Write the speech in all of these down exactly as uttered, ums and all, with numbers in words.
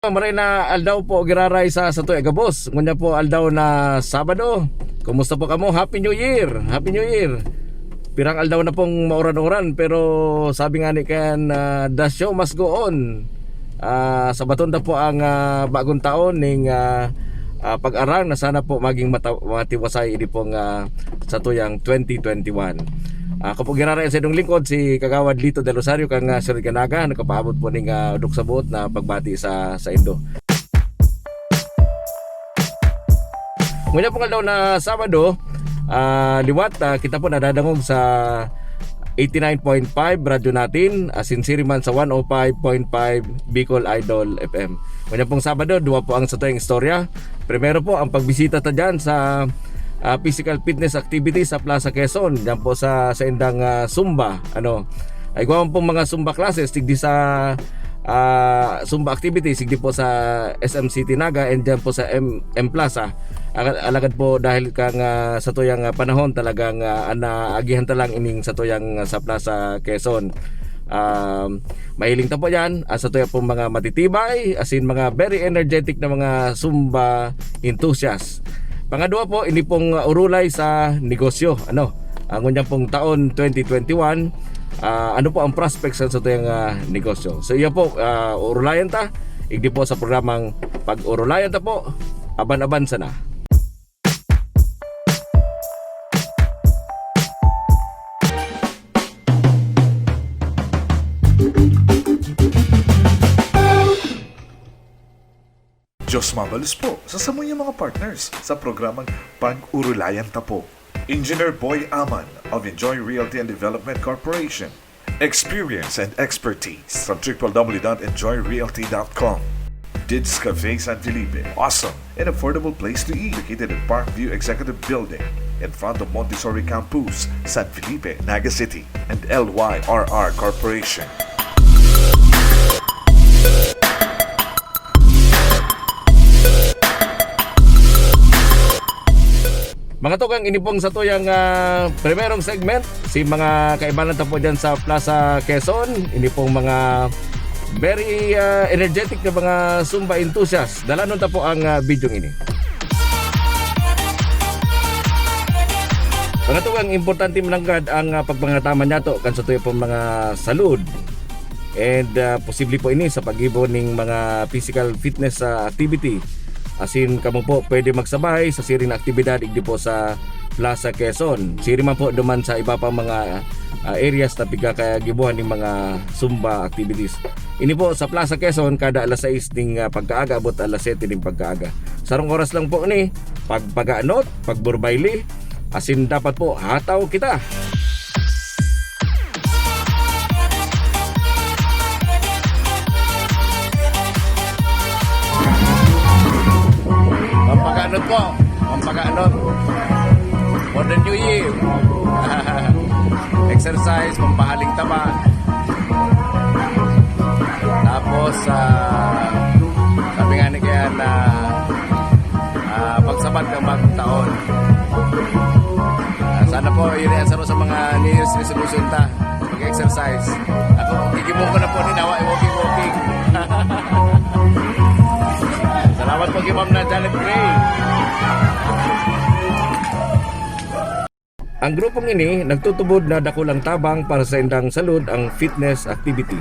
Maray na aldaw po giraray sa satoy gabos. Ngunyan po aldaw na Sabado. Kumusta po kamo? Happy New Year! Happy New Year! Pirang aldaw na pong mauran-uran, pero sabi nga ni kan, ah, "The show must go on." Ah, sabaton ta po ang, ah, bagong taon ning, ah, ah, pag-arang na sana po maging mata-, matiwasay ini pong, ah, satuyang twenty twenty-one. Ah, ako po giraray sa inyong lingkod, si Kagawad Lito Del Rosario, kang, ah, Sir Ganaga, nagpapaabot po ning, ah, udok sa buot na pagbati sa, sa indo. Ngunyan pong aldaw na Sabado, ah, liwat, ah, kita po nadadangog sa eighty-nine point five Radyo Natin, asin siri man sa one oh five point five Bicol Idol F M. Ngunyan pong Sabado, duwa po ang satuyang istorya. Primero po, ang pagbisita ta dyan sa, ah, physical fitness activity sa Plaza Quezon, dyan po sa, sa indang, ah, Zumba. Ano, ay, igwa man pong mga Zumba classes, digdi sa, ah, Zumba activities, digdi po sa S M City Naga, and dyan po sa M-, M Plaza. Aga-, alagad po, dahil kang, ah, satuyang, ah, panahon, talagang, ah, naagihan ta lang ining satuyang, ah, sa Plaza Quezon. Um, mahiling ta po yan, ah, satuya pong mga matitibay, asin mga very energetic na mga Zumba enthusiasts. Pangadwa po, ini pong, ah, urulay sa negosyo. Ano, ang ngunyan pong taon twenty twenty-one, ah, ano po ang prospects sa satuyang, ah, negosyo? So, iya po, ah, urulayan ta, igdi po sa programang Pag-urulayan Ta Po, aban-aban sana. Diyos mabalos po sa samuyang mga partners sa programang Pag-urulayan Ta Po. Engineer Boy Aman of Enjoy Realty and Development Corporation. Experience and expertise from triple W dot enjoy realty dot com. Dids Cafe San Felipe, awesome and affordable place to eat, located in Parkview Executive Building, in front of Montessori Campus, San Felipe, Naga City, and L Y R R Corporation. Mga tugang, ini pong satuyang, ah, primerong segment, si mga kaibanan ta po dyan sa Plaza Quezon, ini pong mga very, ah, energetic na mga Zumba enthusiasts. Dalanon ta po ang, ah, video ini. Mga tugang, importante mananggad ang, ah, pagpangataman niyato kan satuya pong mga salud. And, ah, posible po ini sa paggibo ning mga physical fitness, ah, activity. Asin kamo po pwede magsabay sa siring na aktibidad igdi po sa Plaza Quezon. Siring man po duman sa iba pang mga, ah, areas na pigkakagibohan ning mga Zumba activities. Ini po sa Plaza Quezon, kada alas sais ning, ah, pagkaaga abot alas sete ning pagkaaga. Sarong oras lang po ni pagpagaanot, pagburbayli, asin dapat po hataw kita. Pampagaanot po. Pampagaanot. For the new year. Exercise, pampahaling taba. Tapos, ah, sabi nga ni kaya na, ah, pagsabat ng bagong taon. Ah, sana po, yun ang saro sa mga New Year's resolution ta. Mag-exercise. Ako, gigibon ko na po ni Nawa, walking, walking. Salamat po kay Ma'am na Janet Gray. Ang grupong ini nagtutubod na dakulang tabang para sa indang salud ang fitness activity.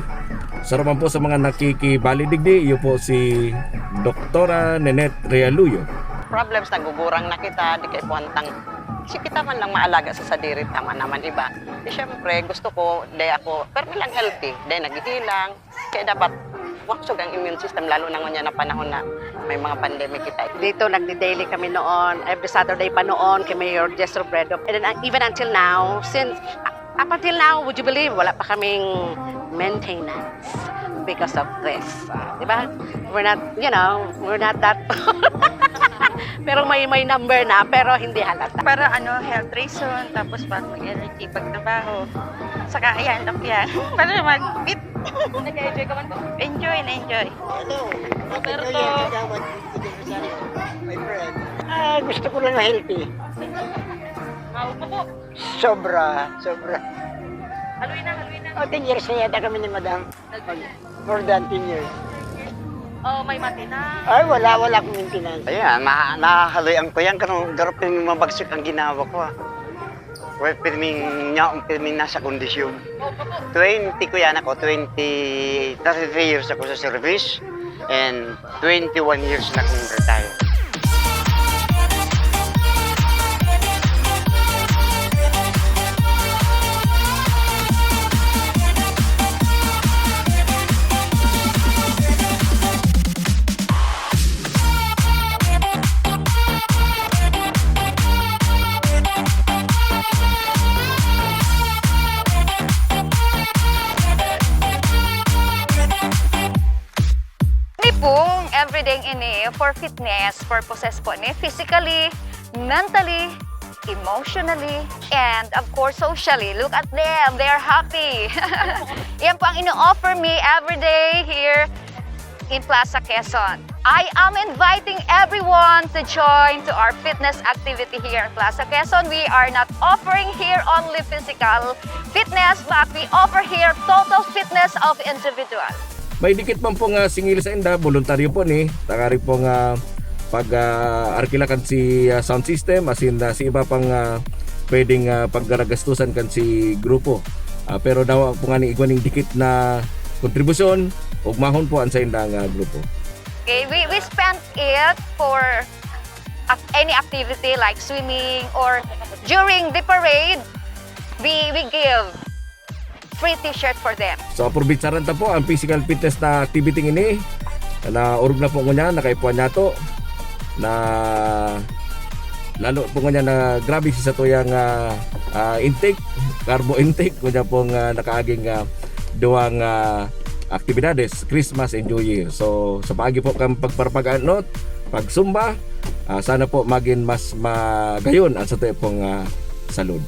Saro man po sa mga nakikibali digdi, iyo po si Doktora Nenette Realuyo. Problems, nagugurang na kita, di kay puwantang si kita man lang maalaga sa sadiri, tama naman iba. Di siyempre, gusto ko, di ako, pero lang healthy, di naghihilang. Kaya dapat makusog ang immune system, lalo na ngunyan na panahon na may mga pandemic kita. Dito, nagdi-daily kami noon. Every Saturday pa noon kay Mayor Jess Robredo. And then, uh, even until now, since, uh, up until now, would you believe, wala pa kaming maintenance because of this. Uh, di ba? We're not, you know, we're not that. Pero may, may number na, pero hindi halata. Para ano, health reason, tapos para mag-energy pagtrabaho. Saka, ayan, look yan. Para mag-fit. Nag-enjoy ka man po? Enjoy na enjoy. Hello. Happy New Year, Kagawad. My friend. Ah, gusto ko lang healthy. Wow po po. Sobra, sobra. Haloy na, haloy na. Oh, ten years na yata kami ni Madam. More than ten years. Oh, may maintenance? Ay, wala, wala akong maintenance. Ayan, na, nahahaloy ang kuyan, ganun, ganun pirming mabagsak ang ginawa ko, ah. Well, pirming, nya, pirming nasa kondisyon. Twenty, kuya, ako, twenty, thirty-three years ako sa service, and twenty-one years na akong retire. Ini pong everyday ini for fitness purposes po ni, physically, mentally, emotionally, and of course, socially. Look at them, they are happy. Yan po ang ino-offer me everyday here in Plaza Quezon. I am inviting everyone to join to our fitness activity here in Plaza Quezon. We are not offering here only physical fitness, but we offer here total fitness of individual. May dikit man pong, ah, singil sa inda, voluntaryo po ni, tangari pong, ah, pag, ah, arkila kan si, ah, sound system, asin, ah, si iba pang, ah, pwedeng, ah, paggaragastusan kan si grupo. Ah, pero dawa po nga ni igwa ning dikit na kontribusyon, ugmahon po an saindang, ah, grupo. Okay, we, we spent it for ac-, any activity like swimming or during the parade, we, we give free t-shirt for them. So, aprobetsaran ta po ang physical fitness na activity ini. Na orog na po ngunyan, nakaipuan niya to. Na lalo po ngunyan na grabe si satuyang, ah, ah, intake, carbo intake, ngunyan pong, ah, nakaaging, ah, duwang, ah, aktibidades, Christmas and New Year. So, sa paagi po kan pagparapag-anot, pagsumba, ah, sana po magin mas magayon ang satuya pong, ah, salud.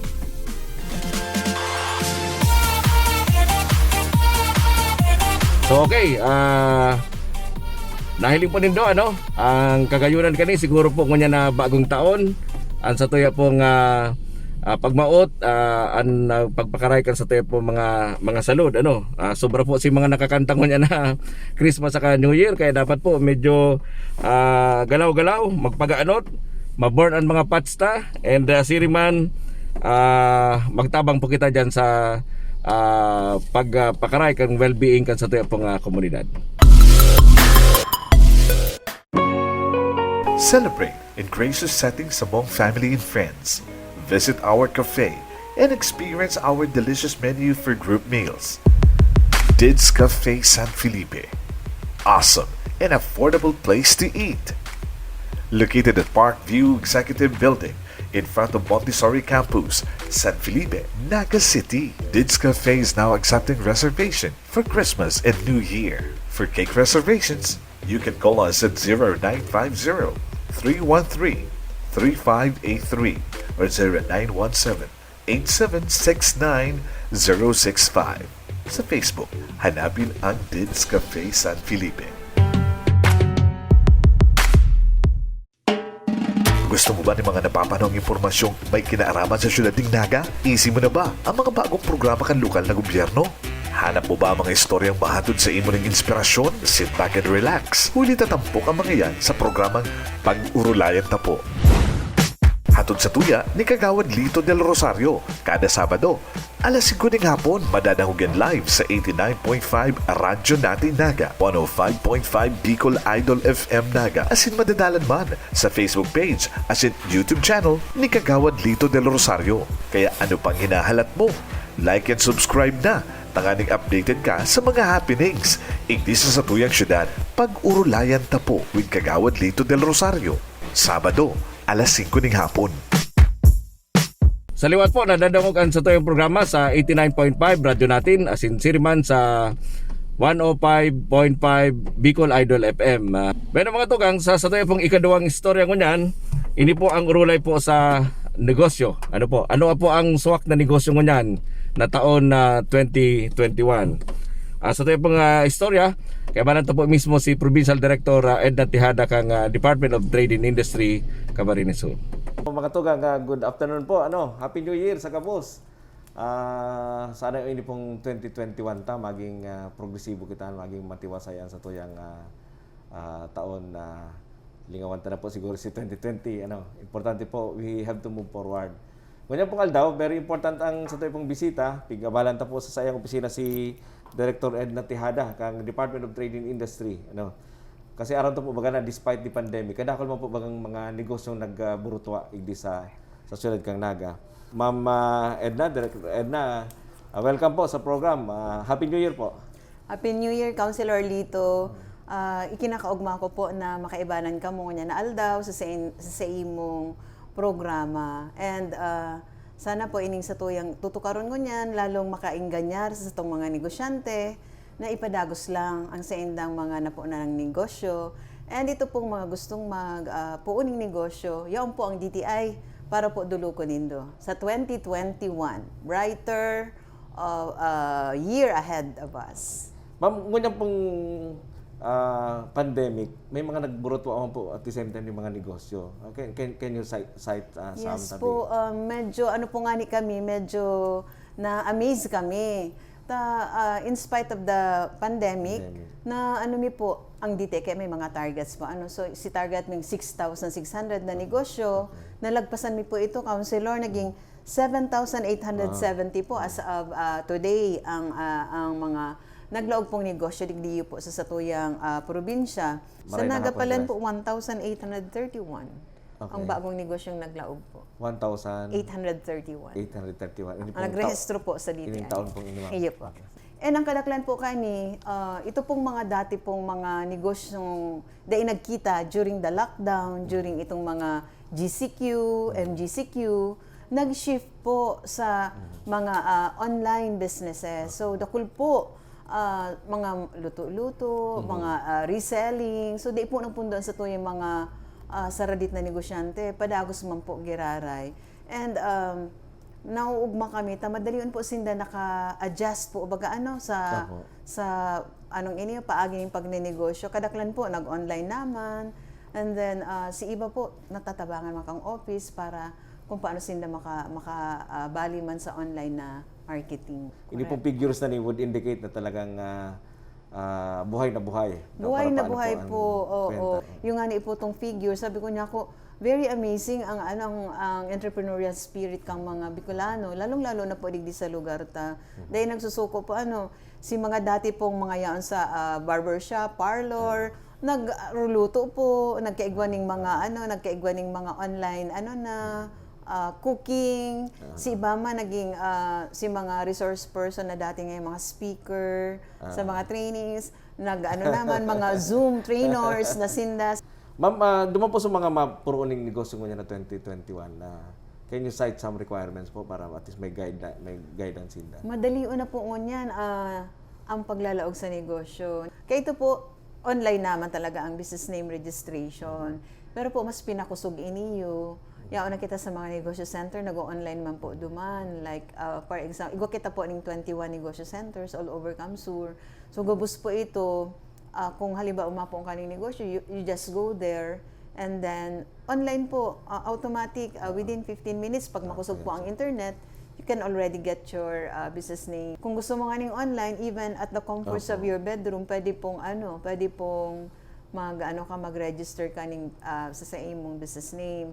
So, okay, ah, nahiling po nindo, ano, ang kagayunan kani, siguro po ngunyan na bagong taon, ang satuya pong, ah, ah, pagmaot, ah, an, ah, pagpakaray kan satuya pong mga, mga salud, ano. Ah, sobra po si mga nakakanta ngunyan na Christmas saka New Year, kaya dapat po medyo, ah, galaw-galaw, magpagaanot, ma-burn an mga fats ta, and, ah, siriman, ah, magtabang po kita diyan sa, ah, pag, ah, pakaray kan well-being kan satuya pong, ah, komunidad. Celebrate in gracious settings among family and friends. Visit our cafe and experience our delicious menu for group meals. Dids Cafe San Felipe. Awesome and affordable place to eat. Located at Park View Executive Building, in front of Montessori Campus, San Felipe, Naga City. Dids Cafe is now accepting reservation for Christmas and New Year. For cake reservations, you can call us at zero nine five zero, three one three, three five eight three or zero nine one seven, eight seven six nine, zero six five. Sa Facebook, hanapin ang Dids Cafe San Felipe. Gusto mo ba nin mga napapanahong impormasyong may kinaaraman sa siyudad nin Naga? Easy mo na ba ang mga bagong programa kan lokal na gobyerno? Hanap mo ba ang mga istoryang mahatod sa imo ning inspirasyon? Sit back and relax. Huli ta tampok ang mga yan sa programang Pag-Urulayan Ta Po. Hatod satuya ni Kagawad Lito Del Rosario, kada Sabado, alas singko ning hapon, madadangog yan live sa eighty-nine point five Radyo Natin Naga, one oh five point five Bicol Idol F M Naga, asin madadalan man sa Facebook page asin YouTube channel ni Kagawad Lito Del Rosario. Kaya ano pang hinahalat mo? Like and subscribe na, tanganing updated ka sa mga happenings igdi sa satuyang syudad. Pag-Urulayan Ta Po with Kagawad Lito Del Rosario, Sabado, alas singko ning hapon. Sa liwat po, nadadangog an satuyang programa sa eighty-nine point five Radyo Natin, asin siriman sa one oh five point five Bicol Idol F M. Ah, bueno, mga tugang, sa satuya pong ikaduwang istorya ngunyan, ini po ang urulay po sa negosyo. Ano po? Ano po ang suwak na negosyo ngunyan na taon na twenty twenty-one? Ah, satuya pong, ah, istorya, kaibanan ta po mismo si Provincial Director, ah, Edna Tejada kang, ah, Department of Trade and Industry, Camarines Sur. Mga tugang, ah, good afternoon po. Ano, Happy New Year sa gabos. Ah, sana ini pong twenty twenty-one ta, maging, ah, progresibo kita, maging matiwasay an satuyang, ah, ah, taon na lingawan ta na po siguro si twenty twenty, ano, importante po, we have to move forward. Ngunyan pong aldaw, very important ang sa pong bisita. Pig-abalan ta po sa sayang opisina si Director Edna Tejada, kang Department of Trade and Industry, ano. Kasi aram ta po baga na despite the pandemic, kadakol man po bagang mga negosyong nagburutwa igdi sa, sa syudad kang Naga. Ma'am, ah, Edna, Director Edna, ah, welcome po sa program. Ah, Happy New Year po. Happy New Year, Councilor Lito. Ah, ikinakaugma ko po na makaibanan kamo ngunyan na aldaw sa, sa, sa imong programa. And, ah, sana po ining satuyang tutukaron ngunyan, lalong makaingganyar sa satong mga negosyante na ipadagos lang ang saindang mga napunan ng negosyo. And ito pong mga gustong mag, ah, puuning negosyo, yaon po ang D T I para po dulukon nindo sa twenty twenty-one. Brighter, uh, uh, year ahead of us. Ma'am, ngunyan pong, ah, pandemic, may mga nagburutwa man po at the same time yung mga negosyo. Okay, can, can you cite, cite, ah, some Yes tabi? po, um, medyo ano po nga ni kami, medyo na-amaze kami. Ta, ah, in spite of the pandemic, Pandemic. na ano mi po, ang D T I kaya may mga targets po. Ano, so, si target ming six thousand six hundred na negosyo, Okay. nalagpasan mi po ito, Councilor, naging seven thousand eight hundred seventy po as of, ah, today ang, ah, ang mga naglaog pong negosyo digdi po sa satuyang, ah, probinsya. Sa Maray na Naga hapon, Palen Dres. po, one thousand eight hundred thirty-one ang Okay. bagong negosyong naglaog po. One thousand Eight hundred thirty-one. eight hundred thirty-one. Ini Ang pong nagrehisto tao-, po sa D T I. ining taon pong ini, ma'am. Iyo po. Okay. And ang kadaklan po kani, ah, ito pong mga dati pong mga negosyong dai nagkita during the lockdown, during itong mga G C Q, M G C Q, nag-shift po sa mga, ah, online businesses. So, dakul po, ah, mga luto-luto, Mhm. mga, ah, reselling. So, di po nagpundo ang satuyang mga, ah, saradit na negosyante. Padagos man po giraray. And, um, nauugma kami ta madalion po sinda naka-adjust po, baga ano, sa, Opo. sa anong ini, paagi ning pagnenegosyo. Kadaklan po, nag-online naman. And then, ah, si iba po, natatabangan man kang office para kung paano sinda maka-, maka-, ah, bali man sa online na marketing. Ini pong Correct. figures na ni would indicate na talagang, ah, ah, buhay na buhay. Buhay na Para paano buhay ang po, oo. kwenta? Yung nga ni po tong figure, sabi ko niya ako, very amazing ang, ano, ang, ang entrepreneurial spirit kang mga Bicolano, lalong-lalo na po digdi sa lugar ta. Mhm. Dahil nagsusuko po, ano, si mga dati pong mga yaon sa, ah, barbershop, parlor, Ah. nagruluto po, nagkaigwa ning mga, Ah. ano, nagkaigwa ning mga online, ano na, ah, cooking. Ah. Si iba man naging, ah, si mga resource person na dati ngayon mga speaker sa Ah. mga trainings, nag-ano naman, mga Zoom trainers na sinda. Ma'am, ah, duman po sa mga mapuruon ning negosyo ngunyan na twenty twenty-one na, can you cite some requirements po para at least may guide-, may guidance sinda? Madali na po ngunyan, ah, ang paglalaog sa negosyo. Kaya ito po, online naman talaga ang business name registration. Pero po, mas pinakosog iniyo. Yaon na kita sa mga negosyo center, nag-o-online man po duman. Like, ah, for example, igwa kita po ning twenty-one negosyo centers all over CamSur. So, gabos po ito, ah, kung halimbawa, umapon ka ning negosyo, you, you just go there, and then online po, ah, automatic, ah, Ah. within fifteen minutes, pag Ah, makosog po okay, ang sir. internet, you can already get your, ah, business name. Kung gusto mo nga ning online, even at the comforts of Opo. your bedroom, pwede pong ano, pwede pong mag, ano ka, mag-register ka ning, ah, sa, sa imong business name.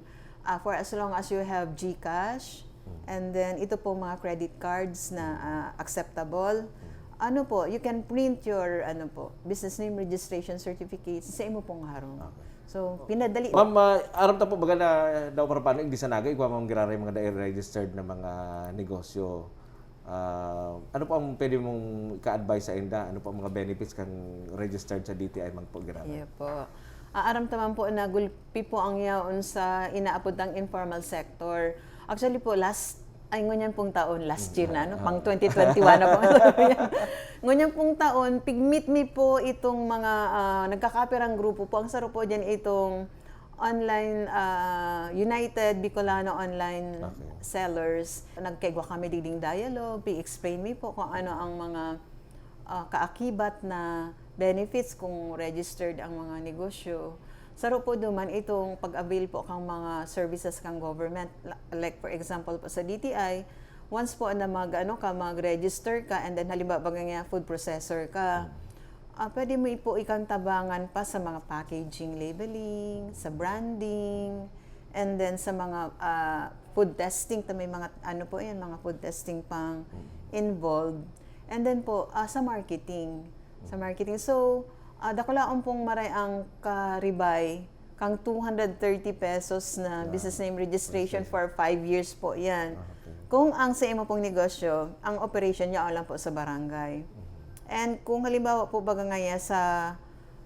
Ah, for as long as you have GCash, Mm. and then ito po mga credit cards na, Mm. ah, acceptable. Mm. Ano po, you can print your, ano po, business name registration certificate sa imo pong harong. Okay. So, pinadali. Ma'am, ah, aram ta po baga na daw para paano, igdi sa Naga, igwa man giraray mga dai registered na mga negosyo. Ah, ano po ang pwede mong ika-advise sa inda? Ano po ang mga benefits kan registered sa D T I man po giraray? Iyo po. Ah, aram ta man po na gulpi po ang yaon sa inaapod tang informal sector. Actually po, last, ay, ngunyan pong taon, last year na, ano, Mm, pang ah. twenty twenty-one na po. Ngunyan pong taon, pigmeet mi po itong mga, ah, nagkakapirang grupo po. Ang saro po dyan itong online, ah, United Bicolano Online Okay. Sellers. Nagkaigwa kami digding dialogue, pi-explain mi po kung ano ang mga, ah, kaakibat na benefits kung registered ang mga negosyo. Saro po duman itong pag-avail po kang mga services kang government. La-, like, for example po sa D T I, once po na mag, ano ka, mag-register ka, and then halimbawa, baga nga food processor ka, Mm. Ah, pwede mo po ikang tabangan pa sa mga packaging, labeling, sa branding, and then sa mga, ah, food testing, ta may mga, ano po yan, mga food testing pang involved. And then po, ah, sa marketing. Sa marketing. So, ah, dakulaon pong maray ang karibay kang two hundred thirty pesos na Ah, business name registration registration. for five years po yan. Ah, okay. Kung ang sa imo pong negosyo, ang operation niya lang po sa barangay. Mhm. And kung halimbawa po, baga ngaya sa,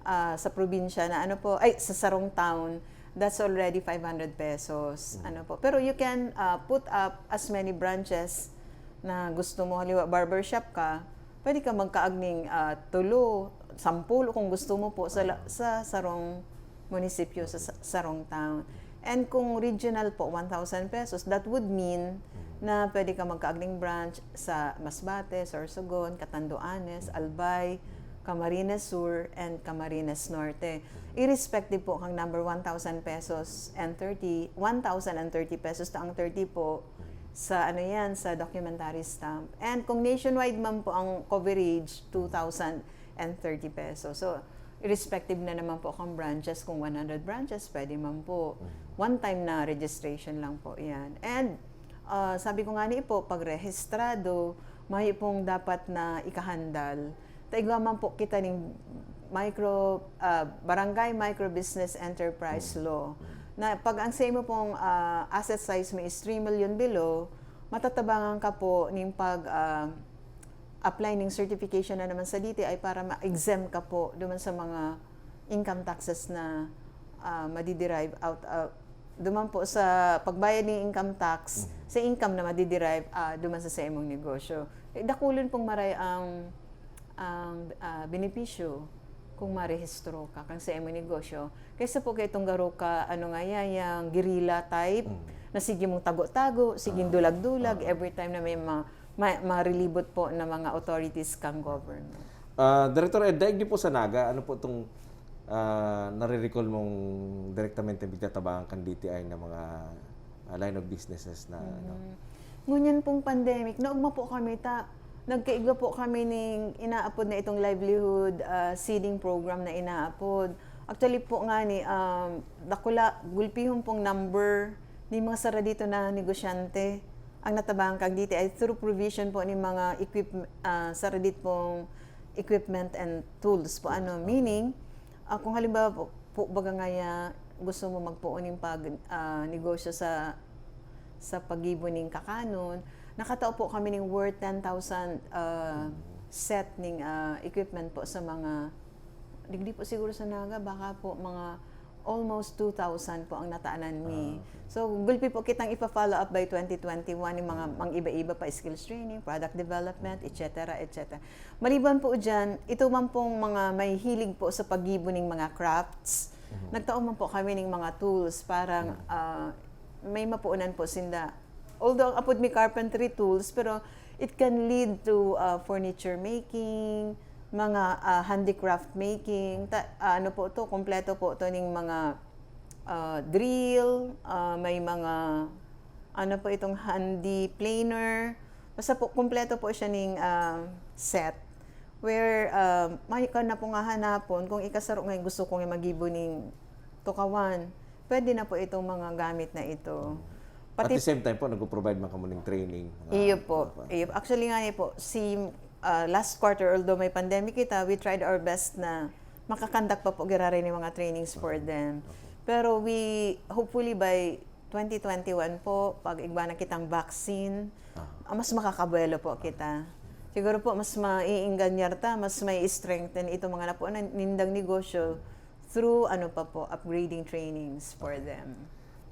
ah, sa probinsya na ano po, ay, sa sarong town, that's already five hundred pesos. Mhm. Ano po. Pero you can, ah, put up as many branches na gusto mo. Halimbawa, barbershop ka, pwede ka magkaag ning, ah, tulo, sampulo kung gusto mo po sa la-, sa sarong munisipyo, sa, sa sarong town. And kung regional po, one thousand pesos, that would mean na pwede ka magkaag ning branch sa Masbate, Sorsogon, Catanduanes, Albay, Camarines Sur, and Camarines Norte. Irrespective po kang number, one thousand pesos and thirty, one thousand and thirty pesos ta ang thirty po sa, ano yan, sa documentary stamp. And kung nationwide man po ang coverage, two thousand and thirty pesos. So, irrespective na naman po kung branches, kung one hundred branches, pwede man po. Mhm. One time na registration lang po yan. And, ah, sabi ko nga ni po, pag rehistrado, mayo pong dapat na ikahandal. Ta igwa man po kita ning micro, ah, Barangay Micro Business Enterprise Mhm. Law. Mhm. Na pag ang sa imo pong, ah, asset size mo is three million below, matatabangan ka po ning pag, ah, apply ning certification na naman sa D T I para ma-exempt ka po duman sa mga income taxes na, ah, madiderive out, ah, duman po sa pagbayad ning income tax Mhm. sa income na madiderive, ah, duman sa, sa imong negosyo. Eh, dakulon pong maray ang, ang, ah, benepisyo kung marehistro ka kang sa imong negosyo. Kaysa po kay itong garo ka, ano nga yan, yang guerrilla type, Mm. na sige mong tago-tago, sige Ah. dulag-dulag, Ah. every time na may ma-, ma-, mariribot po na mga authorities kang government. Ah, Director Ed, daig niyo po sa Naga, ano po itong, ah, nare-recall mong direktamente pigtatabangan kan D T I na mga, ah, line of businesses na, ano? Mm. Ngunyan pong pandemic, naogma po kami ta, nagkaigwa po kami ning inaapod na itong livelihood, ah, seeding program na inaapod. Actually po nga ni, um, dakula, gulpihon pong number ni mga saradito na negosyante ang natabangan kang D T I through provision po ni mga equip-, ah, saradit pong equipment and tools po, ano, meaning, ah, kung halimbawa po, po, baga ngaya gusto mo magpoon ning pag, ah, negosyo sa, sa paggibo ning kakanon, nakatao po kami ning worth ten thousand, ah, set ning, ah, equipment po sa mga, digdi po siguro sa Naga, baka po mga almost two thousand po ang nataanan mi. Ah, okay. So, gulpi po kitang ipa-follow up by twenty twenty-one, yung mga Mm. mang-iba-iba pa, skills training, product development, Mm. et cetera, et cetera. Maliban po dyan, ito man pong mga may hilig po sa paggibo ning mga crafts, Mhm. nagtao man po kami ning mga tools para, Mm. ah, may mapuunan po sinda. Although, ang apod mi carpentry tools, pero it can lead to, ah, furniture making, mga, ah, handicraft making. Ta-, ah, ano po to, kompleto po to ning mga, ah, drill, ah, may mga, ano po itong handy planer. Basta po, kompleto po siya ning, ah, set. Where, ah, may ka na po nga hanapon, kung ikasaro nga gusto ko nga magibo ning tukawan, pwede na po itong mga gamit na ito. At Pati the same time po, nagpo-provide man kamo ning training, mga Iyo po. ano pa. Iyo. Actually nga ni po, si, ah, last quarter, although may pandemic kita, we tried our best na makakandak pa po giraray ni mga trainings for Okay. them. Okay. Pero we, hopefully by twenty twenty-one po, pag igwa na kitang vaccine, Ah. ah, mas makakabuelo po kita. Siguro po, mas maiingganyar ta, mas may strengthen itong mga napunan nindang negosyo through, ano pa po, upgrading trainings for Okay. them.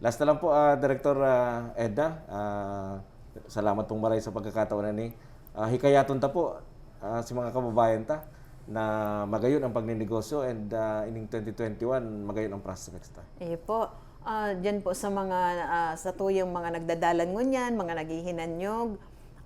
Last na lang po, ah, Director, ah, Edna, ah, salamat pong maray sa pagkakataon na ni. Ah, hikayaton ta po, ah, si mga kababayan ta na magayon ang pagninegosyo and, ah, ining twenty twenty-one, magayon ang prospects ta. Iyo po. Ah, diyan po sa mga, ah, satuyang mga nagdadalan ngunyan, mga naghihinanyog,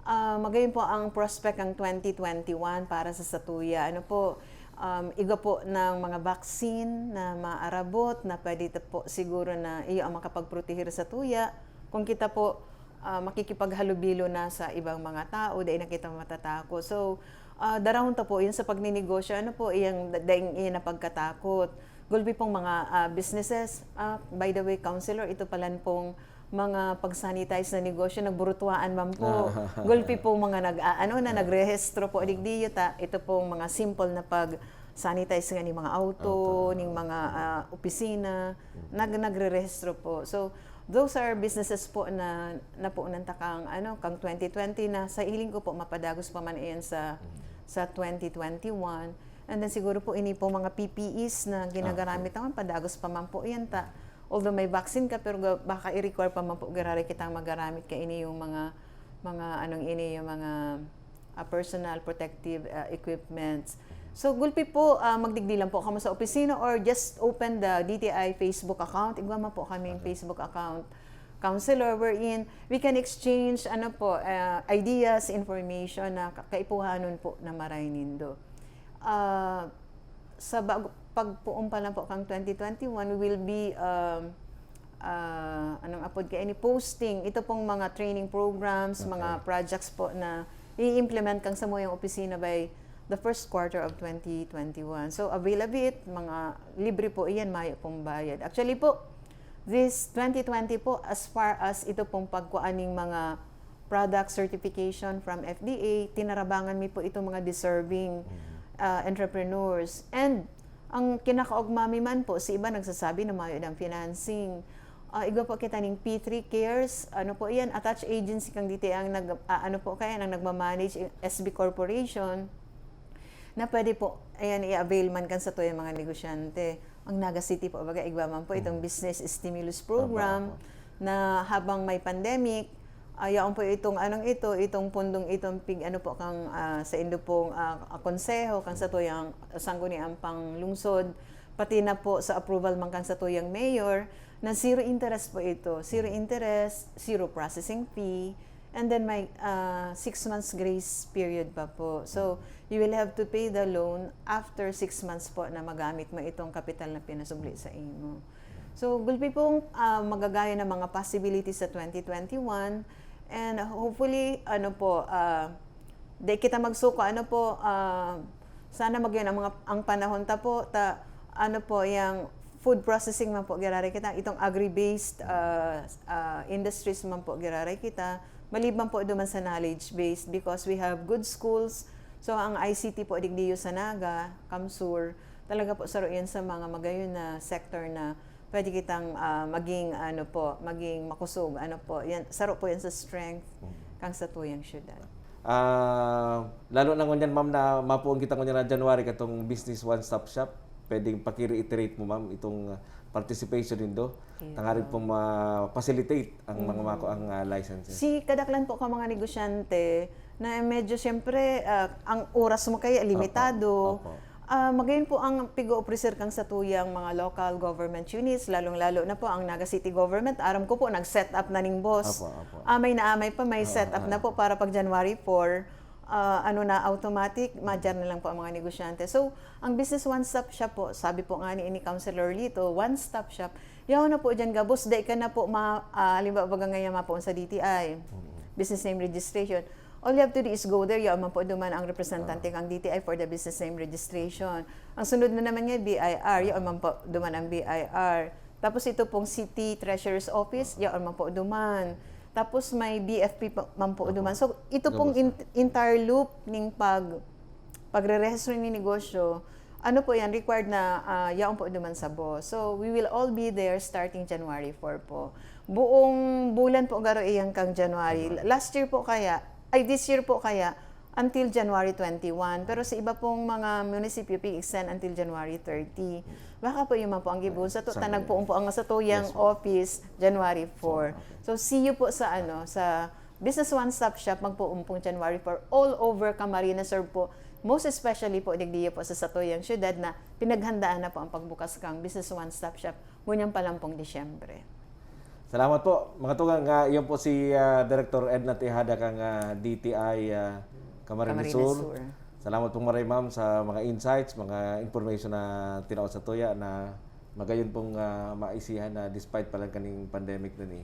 ah, magayon po ang prospect ang twenty twenty-one para sa satuya. Ano po, um, igwa po ng mga vaccine na maarabot na pwede ta po siguro na iyo ang makapagprotehir satuya. Kung kita po, ah, makikipaghalubilo na sa ibang mga tao, dai na kita matatakot. So, Ah, darahon ta po yun sa pagninegosyo. Ano po iyang da-, daing iya na pagkatakot? Gulpi pong mga, ah, businesses. Ah, by the way, counselor, ito palan pong mga pag-sanitize na negosyo, nagburutuaan man po. Gulpi pong mga nag-, ah, ano na, nagrehistro po, digdiyo ta. Ito pong mga simple na pag-sanitize nga ning mga auto, ning mga, ah, opisina, nag-, nagrerehistro po. So, those are businesses po na napunan ta kang, ano, kang twenty twenty na sa hiling ko po mapadagos pa man iyan sa, sa twenty twenty-one. And then siguro po ini po mga P P Es na ginagamit naman, padagos pa man po iyan ta. Although may vaccine ka, pero ga-, baka i-require pa man po giraray kitang magaramit kaini yung mga, mga anong ini, yung mga, ah, personal protective, ah, equipments. So, gulpi po, ah, magdigdi lang po kamo sa opisina or just open the D T I Facebook account. Igwa man po kaming Facebook account, counselor, wherein we can exchange, ano po, ah, ideas, information na ka-, kaipuhanon po na maray nindo. Ah, sa bag-, pagpoon pa lang po kang twenty twenty-one, we will be, um, ah, anong apod kaini, posting ito pong mga training programs, mga projects po na i-implement kang samuyang opisina by the first quarter of twenty twenty-one. So, avail of it, mga libre po iyan, mayo pong bayad. Actually po, this twenty twenty po, as far as ito pong pagkuan ning mga product certification from F D A, tinarabangan mi po itong mga deserving, ah, entrepreneurs. And ang kinakaogma mi man po, si iba nagsasabi na mayo ng financing. Ah, igwa po kita ning P three Cares, ano po iyan, attached agency kang D T I ang nag-, ah, ano po kaya, ang nagmamanage, S B Corporation, na pwede po, ayan, i-avail man kan satuyang mga negosyante. Ang Naga City po, baga, igwa man po itong business stimulus program na habang may pandemic, ah, yaon po itong anong ito, itong pundong itong pig-, ano po, kang, ah, sa indo pong, ah, konseho, kang satuyang sangguniang panglungsod, pati na po sa approval man kang satuyang mayor, na zero interest po ito. Zero interest, zero processing fee, and then may, ah, six months grace period pa po. So, you will have to pay the loan after six months po na magamit mo itong kapital na pinasubli sa imo. So, gulpi pong, ah, magagaya ng mga possibilities sa twenty twenty-one. And hopefully, ano po, ah, di kita magsuko, ano po, ah, sana magyan ang mga, ang panahon ta po, ta, ano po, yang food processing man po, giraray kita, itong agri-based, ah, ah, industries man po, giraray kita, maliban po duman sa knowledge-based, because we have good schools. So, ang I C T po, digdiyo sa Naga, CamSur, talaga po saro yan sa mga magayon na sector na pwede kitang, ah, maging, ano po, maging makusog, ano po. Yan, saro po yan sa strength kang satuyang syudad. Ah, lalo na ngunyan, ma'am, na mapuon kita ngunyan na January katong Business One Stop Shop. Pwedeng paki-reiterate mo, ma'am, itong, ah, participation nindo. Tangarig pong ma-facilitate ang mga mako ang, ah, licenses. Si kadaklan po ka mga negosyante na medyo, siyempre, ah, ang oras mo kaya limitado. Opo. Ah, magayon po ang pig-o-ofrecer kang satuyang mga local government units, lalong-lalo na po ang Naga City Government. Aram ko po, nag-set up na ning boss. Opo, opo. Amay na amay pa, may set up na po para pag January four. Ah, ano na, automatic, madyan na lang po ang mga negosyante. So, ang Business One Stop Shop po, sabi po nga ni, ni Councilor Lito, one stop shop. Yaw na po dyan, gabos, dai ka na po ma-, ah, halimbawa, baga ngayon, mapoon sa D T I. Business name registration. All you have to do is go there. Yaon man po duman ang representante kang D T I for the business name registration. Ang sunod na naman niya, B I R. Yaon man po duman ang B I R. Tapos ito pong City Treasurer's Office, yaon man po duman. Tapos may B F P pa, man po duman. So, ito pong in-, entire loop ning pag-, pagre-register ni negosyo, ano po yan, required na, ah, yaon po duman sa boss. So, we will all be there starting January four po. Buong bulan po garo iyan kang January. Last year po kaya, ay, this year po kaya, until January twenty-one. Pero sa iba pong mga munisipyo, pig-extend until January thirty. Baka po yun man po ang gibuhon. Sa to, tanag po ang satuyang office, January four. So, see you po sa, ano, sa Business One Stop Shop, magpuon pong January four. All over Camarines Sur po. Most especially po, digdiyo po sa satuyang syudad na pinaghandaan na po ang pagbukas kang Business One Stop Shop. Ngunyan pa lang pong Disyembre. Salamat po, mga tugang. Ah, iyon po si, ah, Director Edna Tejada kang, ah, D T I, ah, Camarines Sur. Salamat pong maray, ma'am, sa mga insights, mga information na tinao sa tuya na magayon pong, ah, maisihan na despite pa lang kaning pandemic na ni.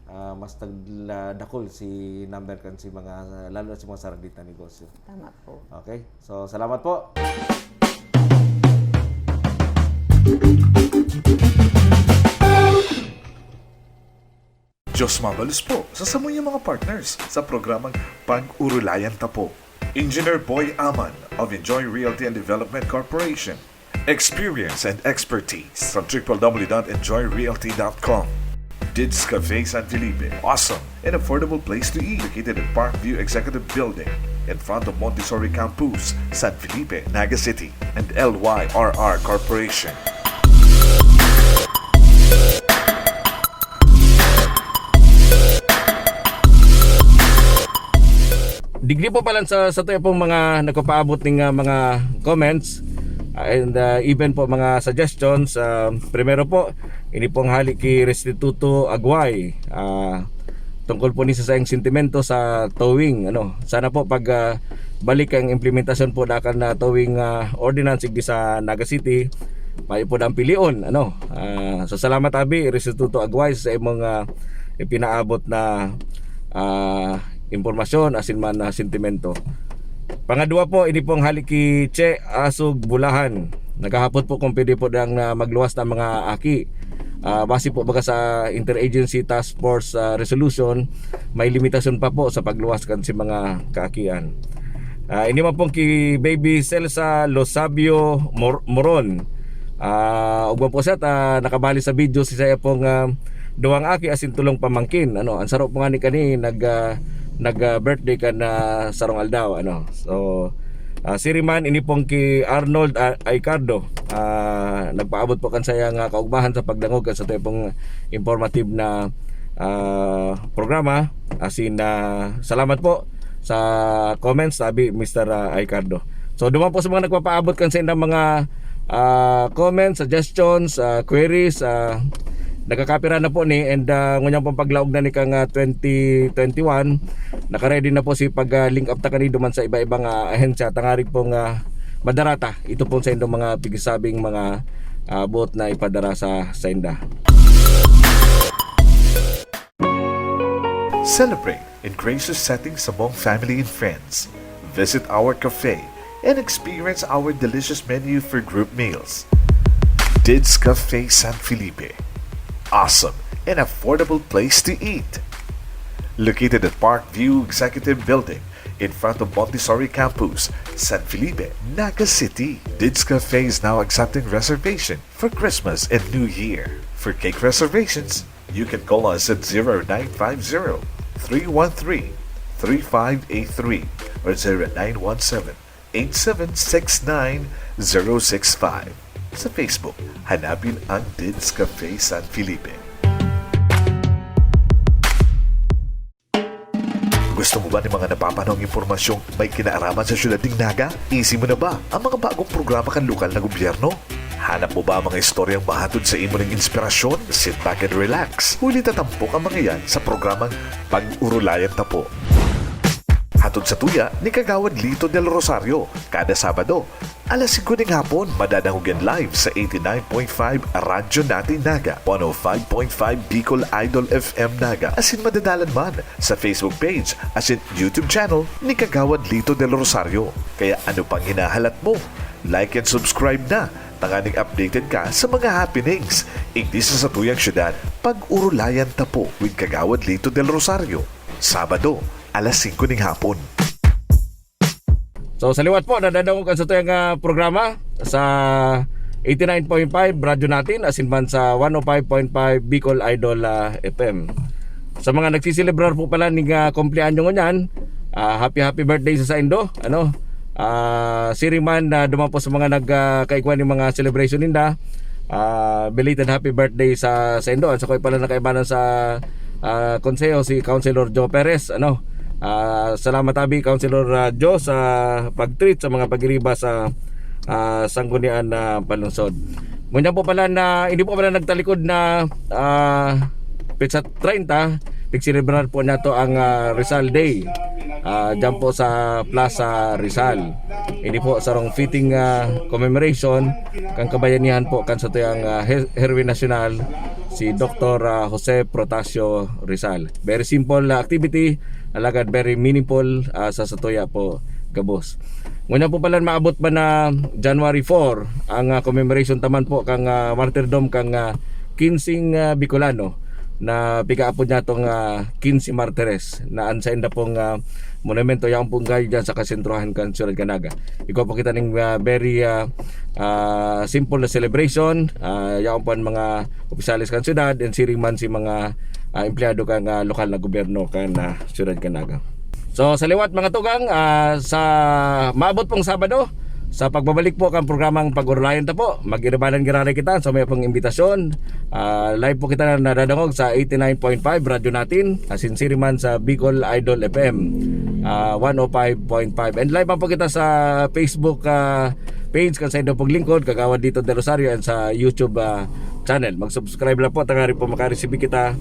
ah, mas nagla-, dakul si number kan si mga, lalo na si mga saraditan negosyo. Tama po. Okay? So, salamat po. Diyos mabalos po sa samuyang mga partners sa programang Pag-urulayan Ta Po. Engineer Boy Aman of Enjoy Realty and Development Corporation. Experience and expertise from triple W dot enjoy realty dot com. Dids Cafe San Felipe, awesome and affordable place to eat, located at Parkview Executive Building, in front of Montessori Campus, San Felipe, Naga City, and L Y R R Corporation. Digdi po pala sa, sa tuya pong mga nagpapaabot ning, ah, mga comments, ah, and, ah, even po mga suggestions. Ah, primero po, ini pong hali ki Restituto Aguay, ah, tungkol po ni sa saiyang sentimento sa towing, ano. Sana po pag, ah, balik ang implementasyon po dakan na towing, ah, ordinance igdi sa Naga City, mayo po ang pilion, ano. Ah, so salamat abi, Restituto Aguay, sa imong, ah, ipinaabot na, ah, impormasyon asin man na sentimento. Pangadwa po, ini pong hali ki Che Asog Bulahan. Naghahapot po kung pwede po dang, ah, magluwas na mga aki. Ah, base po baga sa Interagency Task Force, ah, Resolution, may limitasyon pa po sa pagluwas kan si mga kaakian. Ah, ini man pong ki Baby Celsa Losabio Mor-, Moron. Ah, ugma po siya ta nakabali sa video si saya pong, ah, duwang aki asin tolong pamangkin, ano. Ang saro po ngani kani nag, ah, nag, ah, birthday kan, ah, sarong aldaw, ano. So, ah, siri man ini pong ki Arnold, ah, Aicardo, ah, nagpaabot po kan saiyang, ah, kaugmahan sa pagdangog kan sa pong informative na, ah, programa. Asin, ah, salamat po sa comments, sabi Mister, ah, Aicardo. So, duman po sa mga nagpapaabot kan saindang mga, ah, comments, suggestions, ah, queries, ah, nagkakapira na po ni, and, ah, ngunyan pong paglaog na ni kang, ah, twenty twenty-one, naka-ready na po si pag, ah, link up ta kani duman sa iba-ibang, ah, ahensya, tangarig pong, ah, madarata ito pong saindong mga pigsabing mga, ah, buot na ipadara sa sainda. Celebrate in gracious settings among family and friends. Visit our cafe and experience our delicious menu for group meals. Dids Cafe San Felipe. Awesome and affordable place to eat. Located at Park View Executive Building, in front of Montessori Campus, San Felipe, Naga City. Dids Cafe is now accepting reservation for Christmas and New Year. For cake reservations, you can call us at zero nine five zero, three one three, three five eight three or zero nine one seven, eight seven six nine, zero six five. Sa Facebook, hanapin ang Dids Cafe San Felipe. Gusto mo ba ng mga napapanahong impormasyong may kinaaraman sa siyudad ning Naga? Isi mo na ba ang mga bagong programa kan lokal na gobyerno? Hanap mo ba ang mga istoryang mahatod sa imo ning inspirasyon? Sit back and relax. Huli ta tampok ang mga yan sa programang Pag-urulayan Ta Po. Hatod sa tuya ni Kagawad Lito Del Rosario, kada Sabado, alas singko ning hapon, madadangog yan live sa eighty-nine point five Radyo Natin Naga, one oh five point five Bicol Idol F M Naga, asin madadalan man sa Facebook page asin YouTube channel ni Kagawad Lito Del Rosario. Kaya ano pang hinahalat mo? Like and subscribe na, tanganing updated ka sa mga happenings igdi sa satuyang syudad. Pag-urulayan Ta Po with Kagawad Lito Del Rosario, Sabado, alas singko ning hapon. So, sa liwat po, nadadangog ang satuyang, ah, programa sa eighty-nine point five Radyo Natin, asin man sa one oh five point five Bicol Idol, ah, F M. Sa mga nagsiselebrar po pala ning, ah, kumpleanyo ngunyan, ah, happy, happy birthday sa saindo, ano? Ah, siring man na duman po sa mga nag, ah, kaikwan ning mga celebration ninda, ah, belated happy birthday sa saindo. Ang sakoy pala na kaibanan sa, ah, konseho, si Councilor Joe Perez, ano? Ah, salamat abi, Councilor, ah, Joe, sa pag-treat sa mga pagiriba sa, ah, Sanggunian na Panlungsod. Ngunyan po pala na, hindi po pala nagtalikod na, ah, petsa treinta, pigselebrar po nato ang, ah, Rizal Day. Ah, dyan po sa Plaza Rizal. Ini po sarong fitting, ah, commemoration kan kabayanihan po kan satuyang, ah, her-, Heroe Nasyonal, si Doctor ah, Jose Protasio Rizal. Very simple ah, activity, alagad very meaningful ah, sa satuya po gabos. Ngunyan po pala maabot pa na January four ang ah, commemoration taman po kang ah, martyrdom kang ah, kinsing ah, Bicolano na pigaapod niya tong ah, quince Martires na an sainda pong ah, monumento yaon pong gayo dyan sa kasentrohan kan Ciudad Canaga. Igwa po kita ning ah, very ah, ah, simple na celebration. Ah, yaon po ang mga opisyales kan syudad and siring man si mga ah, empleyado kan ah, lokal na gobyerno kan ah, Ciudad Canaga. So sa liwat mga tugang, ah, sa maabot pong Sabado, sa pagbabalik po kan programang Pag-orolayan ta po, mag-iribanan giraray kita sa may pong imbitasyon. Ah, live po kita na nadadangog sa eighty-nine point five Radyo Natin, asin siring man sa Bicol Idol F M, ah, one oh five point five. And live man po kita sa Facebook ah, page kan sa Indo Paglingkod, Kagawad Dito de Rosario, and sa YouTube ah, channel. Mag-subscribe lang po, tanganing po makareceive kita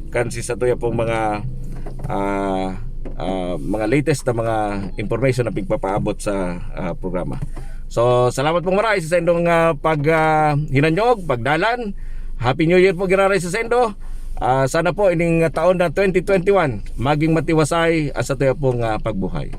kan si satuya pong mga ah, ah, mga latest na mga information na pigpapaabot sa ah, programa. So, salamat pong maray sa indong ah, pag ah, hinanyog, pagdalan. Happy New Year po giraray sa sendo. Ah, sana po ining taon na twenty twenty-one maging matiwasay at sa tuya pong ah, pagbuhay.